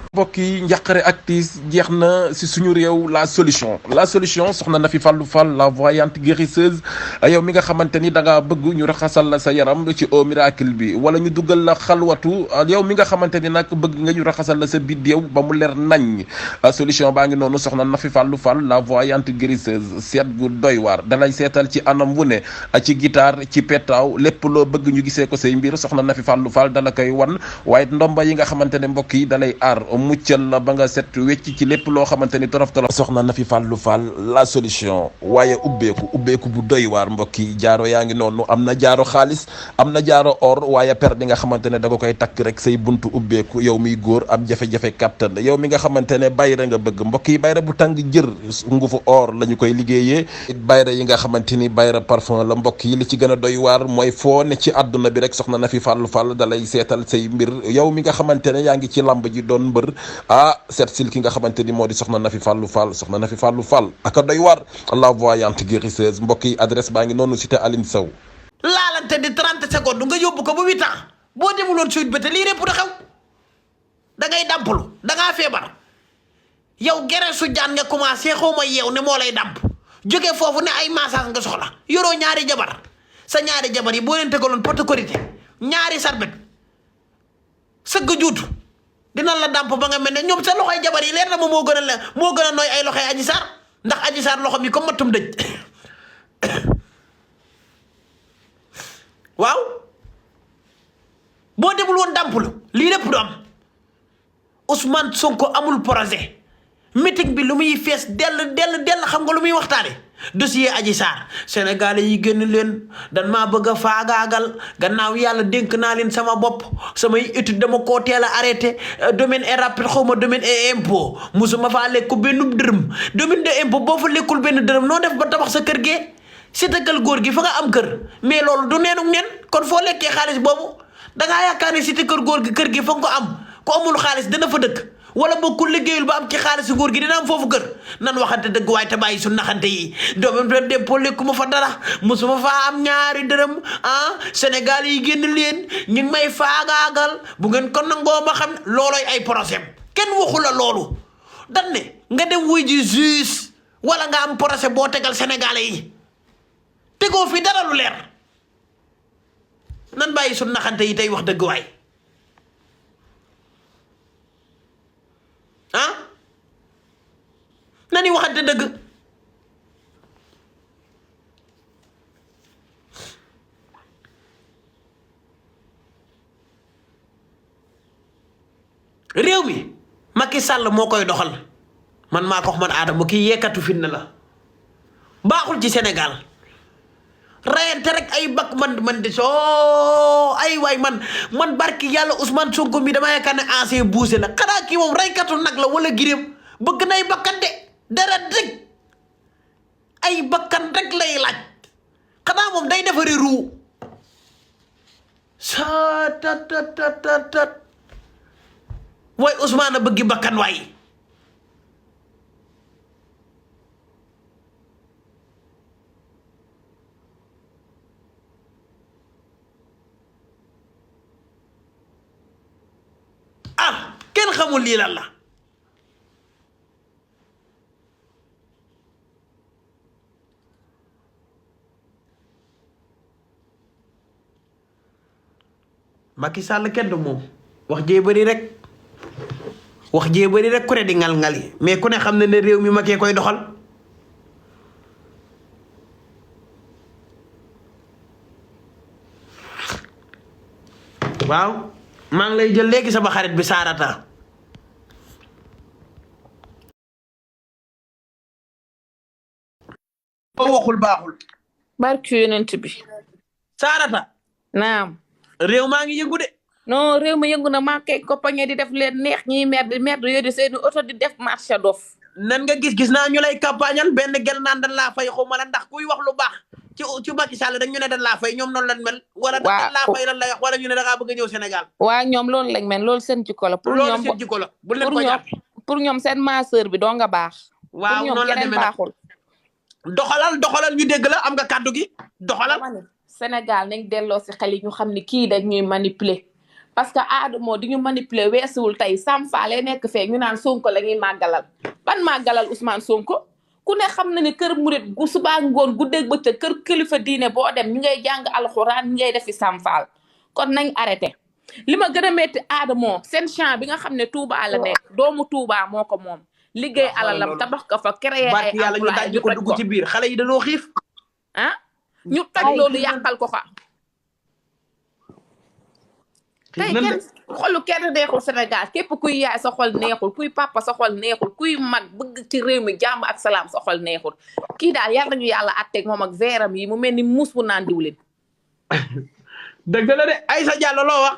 mbokk yi njàqare ak tiis jeex na si suñu réew la solution soxna Nafi Fallou Fall la voyante guérisseuse yow mi nga xamante ni da nga bëgg ñu raxasal la sa yaram ci eau miracle bi wala ñu dugal la xalwatu yow mi nga xamante ni nag bëgg nga ñu raxasal la sa biddéew ba mu leer nañ solution baa ngi noonu soxna Nafi Fallou Fall la voyante guérisseuse seet gu doy waar dalay seetal ci anam wu ne ci guitare ci petaaw lépp loo bëgg ñu gisee ko say mbir soxna Nafi Fallou Fall dala koy wan waaye ndomba yi nga xamante ne mbokk yi dalay aar muccal la ba nga set wecc ci lépp loo xamante ni torof torof soxna Nafi Fallou Fall la solution waaye ubbeeku bu doy waar mbokk yi jaaro yaa ngi noonu am na jaaro xaalis am na jaaro or waaye per di nga xamante ne da nga koy takk rek say buntu ubbeeku yow miy góor am jafe-jafe kàttan yow mi nga xamante ne bayra nga bëgg mbokk yi bayra bu tàng jër ngufu or la ñu koy liggéeyee bayra yi nga xamante ni bayra parfum la mbokk yi li ci gën a doy waar mooy foo ne ci àdduna bi rek soxna Nafi Fallou Fall dalay seetal say mbir yow mi nga xamante ne yaa ngi ci lamb ji doon mbër seet sil ki nga xamante ni moo di soxna Nafi Fallou Fall soxna Nafi Fallou Fall aka doy waar la voyante guérisseuse mbokk yi adresse baa ngi noonu cité Aline Sow laalante di 30 secondes nga yóbbu ko ba 8 ans boo demuloon suite ba te lii répp du xew da ngay dàmpalu da ngaa feebar yow gere su jaan nga commencé xaw ma yeew ne moo lay dàmp jóge foofu ne ay massage nga soxla yoroo ñaari jabar sa ñaari jabar yi boo leen tegaloon porte korité ñaari sarbet sëgg juutu dina la dàmp ba nga mel ne ñoom sa loxoy jabar yi leer na ma moo gën a nooy ay loxoy Adji Sarr ndax Adji Sarr loxo mi comme mattum dëj waaw boo demul woon dàmplu lii lépp du am Ousmane Sonko amul projet meeting bi lu muy fees dell xam nga lu muy waxtaane dossier Adji Sarr sénégalais yi génn leen dan maa bëgg a faagaagal gannaaw yàlla dénk naa leen sama bopp samay étude dama koo teel a arrêté domaine et rapide xaw ma domaine et impôt musuma faa lekku benn dërëm domaine de impôt boo fa lekkul benn dërëm noo def ba tabax sa kër gee si tëkkal góor gi fa nga am kër mais loolu du neenuk neen kon foo lekkee xaalis boobu dangaa yaakaar ne si tëkkal góor gi kër gi fa nga ko am ku amul xaalis dana fa dëkk wala boo ku liggéeyul ba am ci xaalisu góor gi dina am foofu kër nan waxante dëgg waaye te bàyyi su naxante yi domaine dépôt lekkuma fa dara musuma faa am ñaari dërëm Sénégal yi génn leen ñu ngi may faagaagal bu ngeen ko nangoo ma xam looloy ay procès kenn waxu la loolu dan ne nga dem wuy ji juge wala nga am procès boo tegal sénégalais yi tegoo fi dara lu leer nan bàyyi su naxante yi tey wax dëgg waay nani waxante dëgg réew mi Macky Sall moo koy doxal man maa ko wax man Adama kii yeekatu fitna la baaxul ci Sénégal rayante rek ay bakk man de soo ay waay man barki yàlla Ousmane Sonko mi dama yaakaar ne ancien bousé la xanaa kii moom raykatu nag la wala giréem bëgg nay bakkan de dara rek ay bakkan rek lay laaj xanaa moom day defari ruu sa tat waay Ousmane a bëggi bakkan waay kenn xamul lii lan la Macky Sall kenn du moom wax jee bëri rek ku ne di ngal-ngali mais ku ne xam ne ne réew mi Macky koy doxal waaw maa ngi lay jël léegi sama xarit bi Sarata boo waxul baaxul barki yonent bi Sarata naam réew maa ngi yëngu de non réew mi yëngu na maa koy compagnie di def leen neex ñiy merde yooyu seeni oto di def marché dof nan nga gis naa ñu lay campagnal benn gel naan dañ laa fay xawma la ndax kuy wax lu baax ci Macky Sall dañ ñu ne dañ laa fay ñoom noonu lañ mel wala dañ laa fay lan lay wax wala ñu ne da ngaa bëgg a ñëw Sénégal waa ñoom loolu lañ mel loolu seen jikko la pour ñoom seen jikko la bu leen ko jàpp pour ñoom seen masseur bi doo nga baax waaw noonu la demee baaxul doxalal ñu dégg la am nga kàddu gi doxalal Sénégal nañ delloo si xel yi ñu xam ne kii dañ ñuy manipuler parce que Adamo di ñu manipuler weesuwul tey Samfale nekk fee ñu naan Sonko la ñuy màggalal ban màggalal Ousmane Sonko ku ne xam na ne kër murit gu subaa ngoon guddeeg bëccëg kër kilifa diine boo dem ñu ngay jàng alxuraan ñu ngay defi Samfal kon nañ arrêté li ma gën a metti Adamo seen champ bi nga xam ne Touba la nekk doomu Touba moo ko moom liggéey alalam tabax ko fa créer ay yàlla ñu emploi daj ko dugg ci biir xale yi dañoo xiif ah ñu toj loolu yàqal ko xa tey kenn xolu kenn neexul Sénégal képp kuy yaay sa xol neexul kuy papa sa xol neexul kuy mag bëgg ci réew mi jàmm ak salaam sa xol neexul kii daal yàlla nañu yàlla atteeg moom ak veeram yi mu mel ni muus bu naan diwlin dëgg la de Aïssa Diallo loo wax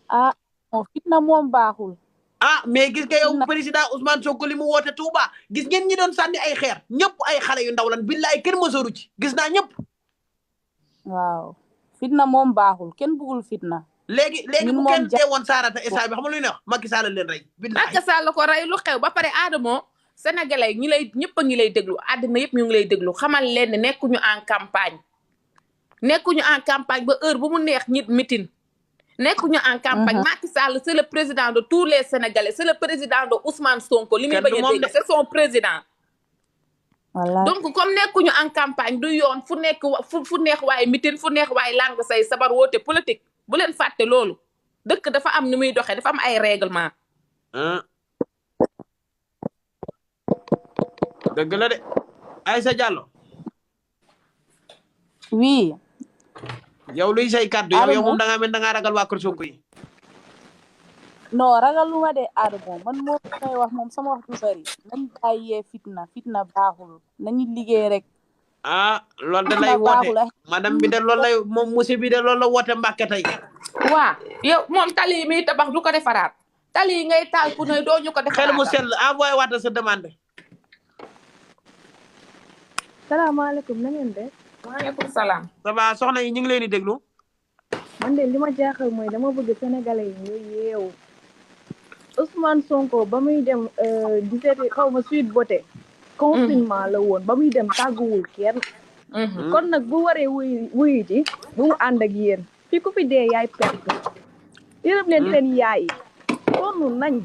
ah fitna moom baaxul. mais gis nga yow président Ousmane Sonko li mu woote Touba gis ngeen ñi doon sànni ay xeer ñëpp ay xale yu ndaw lan billaay kenn mësooru ci gis naa ñëpp waaw fitna moom baaxul kenn bëggul fitna. léegi bu kenn teewoon Sarata Essa bi xam nga lu ñuy wax Macky Sall leen rey billaay Macky Sall ko rey lu xew ba pare Adamo sénégalais ñi lay ñëpp a ngi lay déglu àddina yëpp ñu ngi lay déglu xamal leen ne nekkuñu en campagne ba heure bu mu neex nit mitin nekkuñu en campagne Macky Sall c'est le président de tous les Sénégalais c'est le président de Ousmane Sonko li muy bañ a dégg c'est son président donc comme nekkuñu en campagne du yoon fu nekk fu neex waaye mitin fu neex waaye lang say sabar woote politique bu leen fàtte loolu dëkk dafa am ni muy doxee dafa am ay règlement dëgg la de Aïssa Diallo oui yow luy say kàddu yow moom da ngaa mel da ngaa ragal waa kër Sonko yi non ragaluma de Adamo man moom may wax moom sama wax du bari nañ bàyyee fitna baaxul nañu liggéey rek loolu da lay woote madame bi de loolu lay moom monsieur bi de loolu la woote Mbàkke tey waaw yow moom tali yi muy tabax du ko defaraat tali yi ngay taal ku ne doo ñu ko defaraat xel mu sell envoyé waata sa demande salaamaaleykum na ngeen def. waaleykum salaam. ça va soxna yi ñu ngi leen di déglu. man de li ma jaaxal mooy dama bëgg sénégalais yi ñu yeewu Ousmane Sonko ba muy dem 17 xaw ma Sweet Beauté. confinement la woon ba muy dem tàgguwul kenn. kon nag bu waree wuyu ji bu mu ànd ak yéen fi ku fi dee yaay perte. yërëm leen seen yaay yi sonn nañ.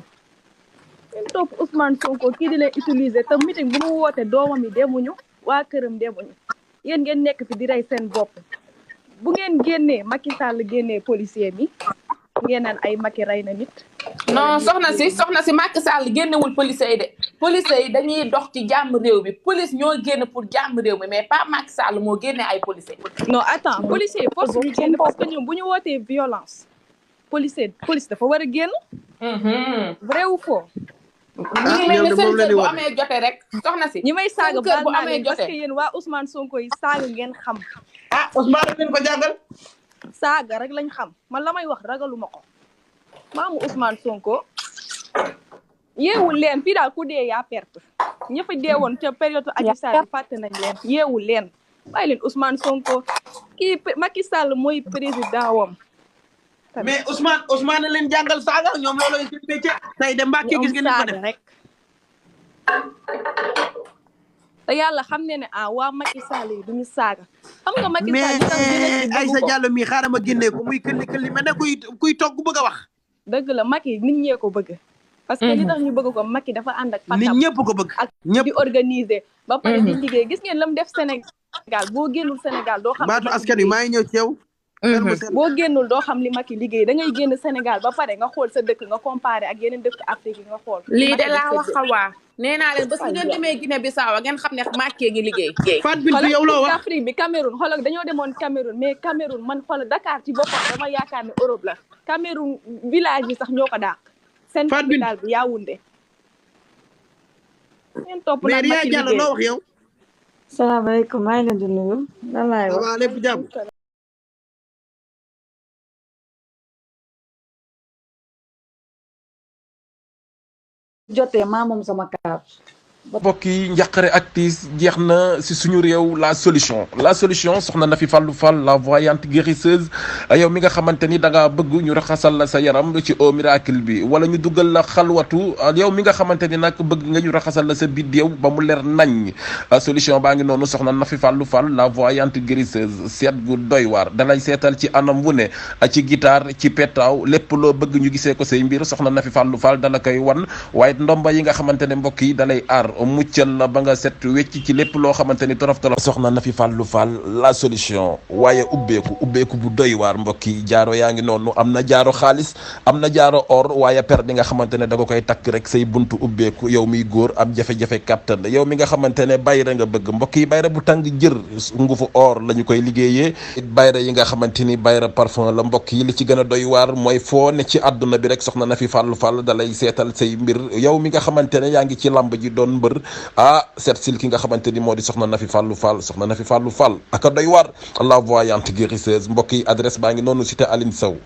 ngeen topp Ousmane Sonko kii di leen utiliser te meeting bu mu woote doomam yi demuñu waa këram demuñu yéen ngeen nekk fi di rey seen bopp. bu ngeen génnee Macky Sall génnee policier bi ngeen naan ay Macky rey na nit. non soxna si Macky Sall génnewul policier yi de policier yi dañuy dox ci jàmm réew bi police ñoo génn pour jàmm réew mi mais pas Macky Sall moo génne ay policier. non attends policier yi force ñu génn parce que ñoom bu ñu wootee violence police dafa war a génn. vrai ou faux. ñu ngi mel ni seen kër bu amee jote rek soxna si. ñi may saaga kër bu baal naa amee leen parce jote que yéen waa Ousmane Sonko yi saaga ngeen xam. Ousmane leen ko jàngal. saaga rek lañ xam man la may wax ragaluma ko maamu Ousmane Sonko yeewul leen fii daal ku dee yaa perte ña fa dee woon ca période Adji Sarr fàtte nañ leen yeewul leen bàyyi leen Ousmane Sonko kii Macky Sall mooy président wam. mais Ousmane leen jàngal saaga ñoom looloo seen métier. tey de Mbàkke gis ngeen ni ko def rek. te yàlla xam ne ne waa Macky Sall yi duñu saaga. xam nga Macky Sall mais Aïssa Diallo mii xaaral ma génnee ko muy këlli mais ne kuy togg bëgg a wax. dëgg la Macky nit ñee ko bëgg. parce que li tax ñu bëgg ko Macky dafa ànd ak. nit ñëpp ko bëgg. ak di organiser. ba pare di liggéey gis ngeen la mu def Sénégal boo génnul Sénégal doo xam. baatu askan wi maa ngi ñëw ci yow. boo génnul doo xam li Macky liggéey da ngay génn Sénégal ba pare nga xool sa dëkk nga comparé ak yeneen dëkk Afrique yi nga xool. lii de laa wax xawaa nee naa leen bés bu ngeen demee Guinée Bissau ngeen xam ne Macky ngi liggéey. Fatou Binetou yow loo wax Afrique bi Cameroun xoolal dañoo demoon Cameroun mais Cameroun man xoolal Dakar ci boppam dama yaakaar ne Europe la Cameroun village yi sax ñoo ko dàq. seen capital bi Yaoundé. ngeen topp naan mais Ria Diallo loo wax yow. salaamaaleykum maa ngi leen di nuyu. lan laay wax waaw lépp jàmm. jotee maa moom sama carte mbokk yi njàqare ak tiis jeex na si suñu réew la solution soxna Nafi Fallou Fall la voyante guérisseuse yow mi nga xamante ni da ngaa bëgg ñu raxasal la sa yaram ci au miracle bi wala ñu dugal la xalwatu yow mi nga xamante ni nag bëgg nga ñu raxasal la sa biddéew ba mu leer nañ solution baa ngi noonu soxna Nafi Fallou Fall la voyante guérisseuse seet gu doy waar dalay seetal ci anam wu ne ci guitare ci petaaw lépp loo bëgg ñu gisee ko say mbir soxna Nafi Fallou Fall dala koy wan waaye ndomba yi nga xamante ne mbokk yi dalay aar muccal la ba nga set wecc ci lépp loo xamante ni torof soxna Nafi Fallou Fall la solution waaye ubbeeku bu doy waar mbokk yi jaaro yaa ngi noonu am na jaaro xaalis am na jaaro or waaye per bi nga xamante ne da nga koy takk rek say buntu ubbeeku yow miy góor am jafe-jafe kàttan yow mi nga xamante ne bayra nga bëgg mbokk yi bayra bu tàng jër ngufu or la ñu koy liggéeyee bayra yi nga xamante ni bayra parfum la mbokk yi li ci gën a doy waar mooy foo ne ci àdduna bi rek soxna Nafi Fallou Fall da lay seetal say mbir yow mi nga xamante ne yaa ngi ci lamb ji doon mbër seet sil ki nga xamante ni moo di soxna Nafi Fallou Fall soxna Nafi Fallou Fall aka doy waar la voyante guérisseuse mbokk yi adresse baa ngi noonu cité Aline Sow